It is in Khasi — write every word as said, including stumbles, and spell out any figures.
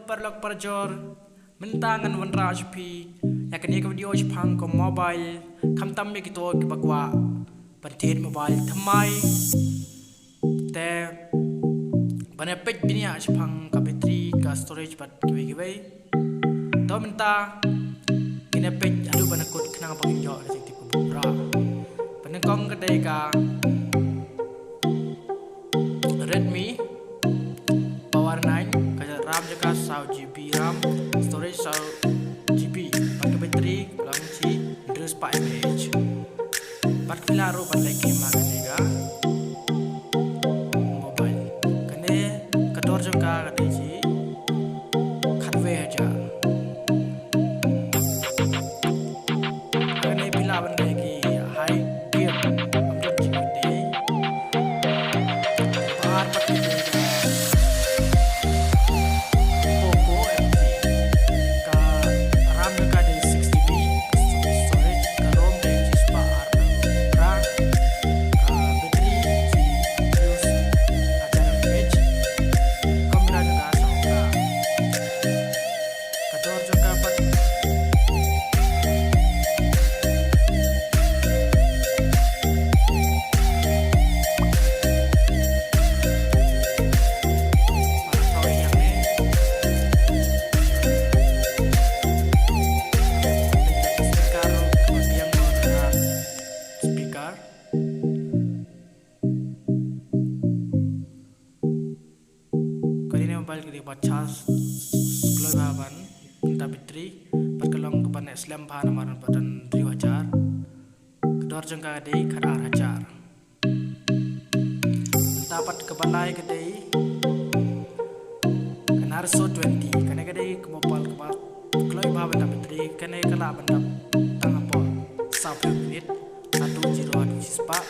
Paralok parajor, mynta ngan wanrah sha phi ïa kane ka video shaphang ka mobile, khamtam ïa kito kiba kwah ban thied mobile thymmai. Te ban ïa peit bniah shaphang ka battery, ka storage bad kiwei kiwei. To mynta ngin ïa peit haduh ban kut khnang ba ngin ïoh ka jingtip kaba pura. Ba nyngkong ka dei ka Redmi Power nine, ka RAM jong ka saw GB RAM, storage saw GB, bad ka battery ka long shi hynriew spah mAh. Bad phi lah ruh ban leh game ha kane ka mobile. Kane ka dor jong ka ka dei shi khatwei hajar. Kane phi lah ban leh ki high game, ym don jingkitdei. Bad pat ki dei ka Poco M three. Ka RAM jong ka dei six GB, storage, ka ROM dei shi spah ar phra, ka battery shi hynriew hajar mAh. Kamera jong ka saw phra. Ka dor jong ka pat. Speaker. Kane ka mobile ka dei ba charge kloi bha ban, bynta battery, bad ka long kaba neh slem bha namar ba don hynriew hajar. Ka dor jong ka ka dei khatar hajar. Bynta pat kaba lai ka dei ka Narzo twenty. Kane ka dei ka mobile kaba kloi bha bynta battery, kane ka lah ban dap tang hapoh sawphew minit, haduh zero, haduh shispah.